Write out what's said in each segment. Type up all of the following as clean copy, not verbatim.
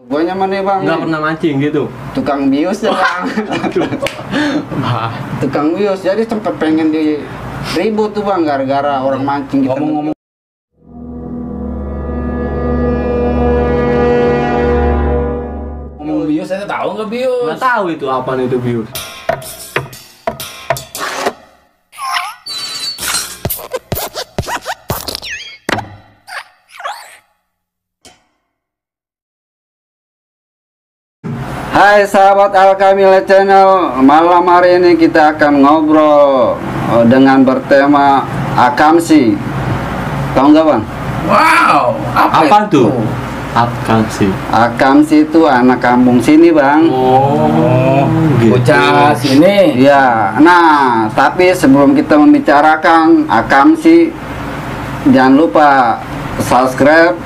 Gua nyaman nih bang. Nggak pernah mancing gitu. Tukang bius ya bang. Tukang bius, jadi sempet pengen di ribut tuh bang, gara-gara orang mancing kita. Ngomong-ngomong bius, saya tahu nggak bius? Nggak tahu itu apa itu bius. Hai sahabat Alkamila Channel, malam hari ini kita akan ngobrol dengan bertema akamsi. Tahu nggak bang? Wow, Apa tuh? Akamsi. Akamsi itu anak kampung sini bang. Oh, bocah sini. Ya, nah tapi sebelum kita membicarakan akamsi, jangan lupa subscribe,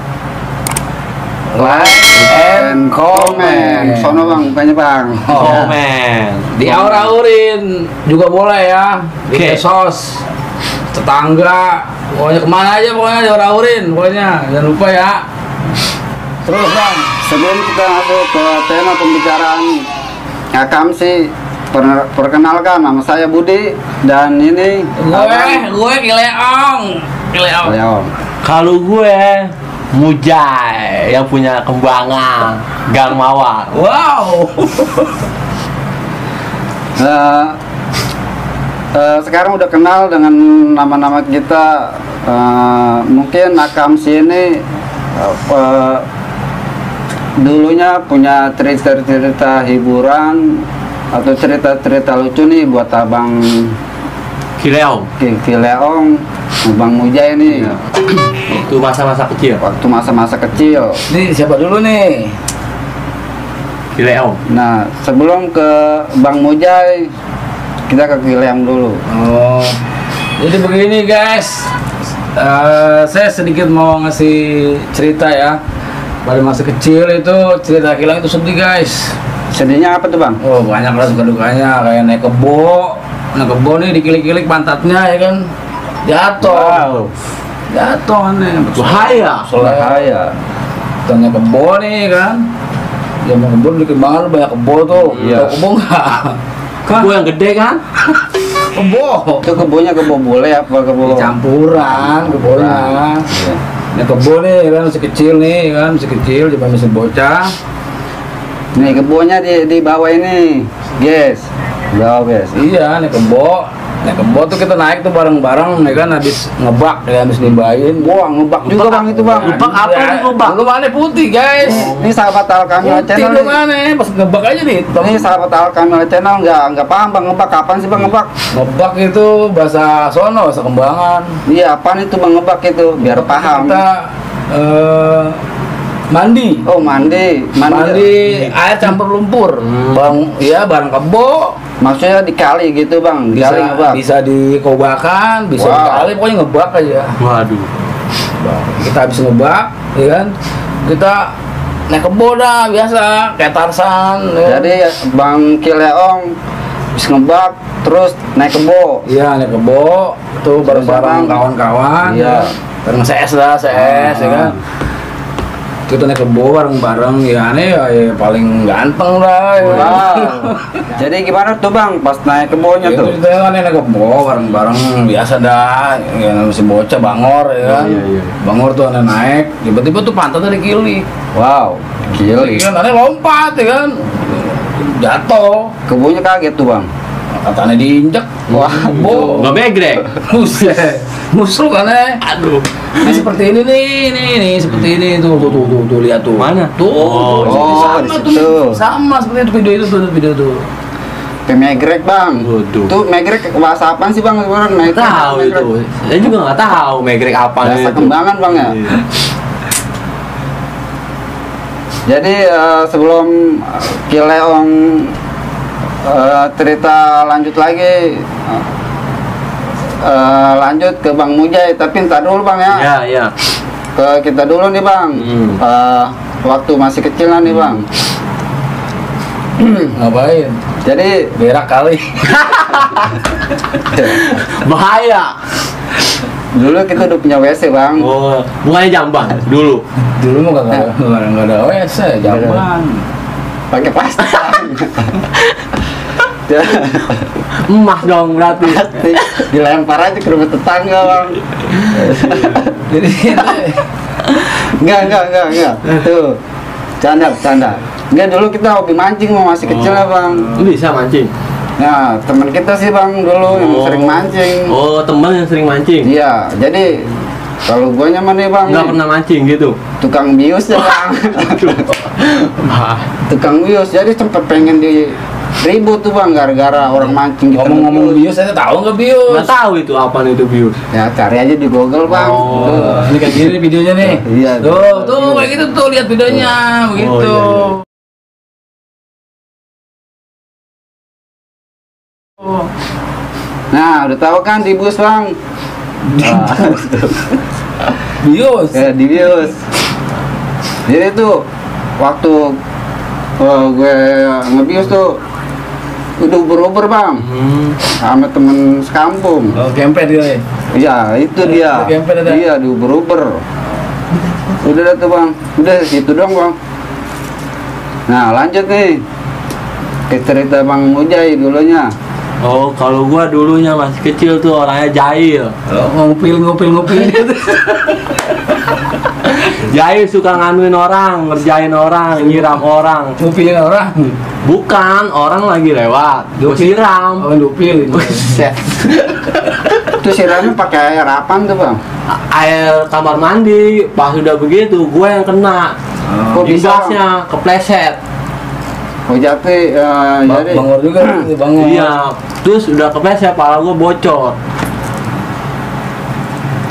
like, and comment. Sono bang, bukannya bang. Komen. Diaur-aurin juga boleh ya. Di Oke. medsos, tetangga, pokoknya kemana aja pokoknya diaur-aurin pokoknya. Jangan lupa ya. Terus bang. Sebelum kita masuk ke tema pembicaraan akamsi, perkenalkan nama saya Budi dan ini Gue Ileong. Leong. Kalau gue Mujay yang punya kembangan Gang Mawar. Wow. Sekarang udah kenal dengan nama-nama kita. Mungkin akamsi ini dulunya punya cerita-cerita hiburan atau cerita-cerita lucu nih buat abang Kileong. Kileong, abang Mujay nih. Iya. Itu masa-masa kecil. Waktu masa-masa kecil. Nih siapa dulu nih? Kileong. Nah, sebelum ke Bang Mujay, kita ke Kileong dulu. Oh, jadi begini guys, saya sedikit mau ngasih cerita ya. Pada masa kecil itu cerita Kileong itu sedih guys. Sedihnya apa tuh Bang? Oh banyak lah suka dukanya, kayak naik kebo nih dikilik-kilik pantatnya ya kan, jatuh, jatuh aneh, Bahaya. Bahaya. Kita naik kebo nih kan, dia mau kebo dikit banget banyak kebo tuh, Iya. tahu kebo nggak? Kebo yang gede kan? Kebo. Itu kebunnya kebun bule apa kebun? Campuran kebonya. Iya. Nah kebo nih kan masih kecil nih kan, cuma masih bocah. Nih kebunnya di bawah ini, guys. Bawah guys. Iya nih kebo. Nah kebo tuh kita naik tuh bareng-bareng nih kan, habis ngebak ya, habis nimbain. Wah ngebak juga Bang itu Bang. Ngebak apa nih, ngebak? Lu mana putih guys? Ini sahabat Alkamila Putih Channel lu nih. mana? Pas ngebak aja nih. Ini sahabat Alkamila Channel nggak paham Bang ngebak, kapan sih Bang ngebak? Ngebak itu bahasa sono, bahasa Kembangan. Iya, apaan itu Bang ngebak itu? Biar paham. Kita mandi. Oh mandi Air campur lumpur. Bareng kebo. Maksudnya di kali gitu Bang, di kali ngebak. Bisa dikobakan, bisa Wow. dikali, pokoknya ngebak aja. Waduh. Kita habis ngebak, ya kan? Kita naik kebo dah biasa, kayak Tarsan. Ya. Jadi Bang Kileong habis ngebak terus naik kebo. Iya naik kebo, tuh bareng-bareng Sama- kawan-kawan. Iya. Bareng CS lah, CS ya kan. Kita naik kebo bareng-bareng, ya aneh ya paling ganteng lah. Ya. Wow. Jadi gimana tuh Bang pas naik kebonya Itu tuh? kita kan naik kebo bareng-bareng biasa dah, ya masih bocah bangor ya kan. Iya. Bangor tuh aneh naik, tiba-tiba tuh pantatnya dikilik. Wow, gila. Iya kan aneh lompat ya kan. Jatuh, Kebonya kaget tuh Bang. katanya diinjek. Wah, kebo. Nggak begrek. Buset. Musuh kan Aduh. Ini seperti ini nih, seperti ini tuh lihat tuh. Mana? Tuh, Oh, sama di tuh, situ. sama seperti itu video tuh. Kayak megrek Bang. Waduh. Tuh megrek bahasa apaan sih Bang? Orang naik Tahu itu. Saya juga nggak tahu megrek apa Bahasa itu. Kembangan Bang ya. Iya. Jadi sebelum Kileong cerita lanjut lagi, lanjut ke Bang Mujay, tapi ntar dulu Bang ya. Iya, iya. Ke kita dulu nih Bang. Waktu masih kecil lah nih Bang. Ngapain? Jadi Berak kali. Bahaya. Dulu kita udah punya WC bang. Oh, bukannya jamban dulu. Dulu mah nggak ada WC, jamban. Pakai plastik. Emas dong berarti. Dilempar aja ke rumah tetangga bang. Jadi Enggak. Tuh, canda. Enggak, dulu kita hobi mancing masih kecil ya bang. Lu bisa mancing? Nah, teman kita sih bang dulu yang sering mancing. Oh, teman yang sering mancing? Iya, jadi kalau gue nyaman nih bang. Nggak pernah mancing gitu? Tukang bius ya bang. Tukang bius, jadi sempet pengen di ribut tuh bang gara-gara orang mancing gitu. ngomong-ngomong bius, saya tahu nggak bius? Nggak tahu itu apa itu bius. Ya cari aja di Google bang. Oh. Tuh. Ini kayak gini videonya nih. Iya. Tuh kayak gitu tuh, lihat videonya begitu. iya. Nah, udah tahu kan di bus bang? Bius. Ya, di bius. Jadi tuh waktu gue ngebius tuh udah uber bang, sama temen sekampung. Oh, kempet dia nih. Iya, itu dia. Kempet ada. Iya, di uber. Udah dah tuh bang, udah situ dong bang. Nah lanjut nih ke cerita Bang Mujai dulunya. Oh, kalau gua dulunya masih kecil tuh orangnya jahil. Ngupil gitu. Jahil, suka nganuin orang, ngerjain orang, nyiram orang. Ngupilin orang. Bukan, orang lagi lewat, gua siram. Oh, ngupil. Buset. Itu siramnya pakai air apaan tuh bang? Air kamar mandi. Pas udah begitu, gua yang kena. Kok bisa, Imbasnya kepleset. Oh jatuh, jadi Bangor juga, bangor. Iya, terus udah kepleset, pala gua bocor.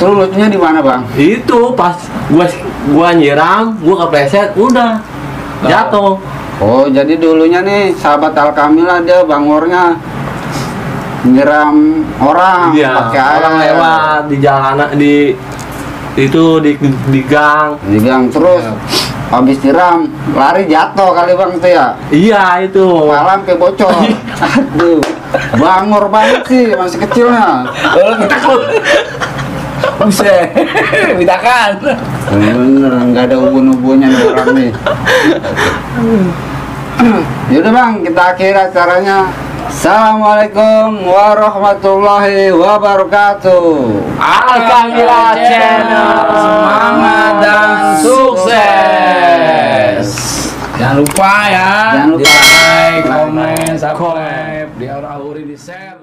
terus lucunya di mana bang? Itu pas gua nyiram, gua kepleset, udah jatuh. Oh jadi dulunya nih sahabat Alkamila dia bangornya nyiram orang Iya, pakai air. orang lewat di jalanan di gang. Di gang terus habis siram lari jatuh kali bang itu ya. Iya itu. Kepala sampai bocor. Aduh, bangor banget sih masih kecilnya. Oh, takut. Buset, mintakan. Bener, nggak ada ubun-ubunnya nih orang nih. Yaudah bang, kita akhiri acaranya. Assalamualaikum warahmatullahi wabarakatuh. Alkamila Channel, Semangat dan sukses. Jangan lupa ya. Jangan lupa. Di like, komen, subscribe, di aura-auri, di share.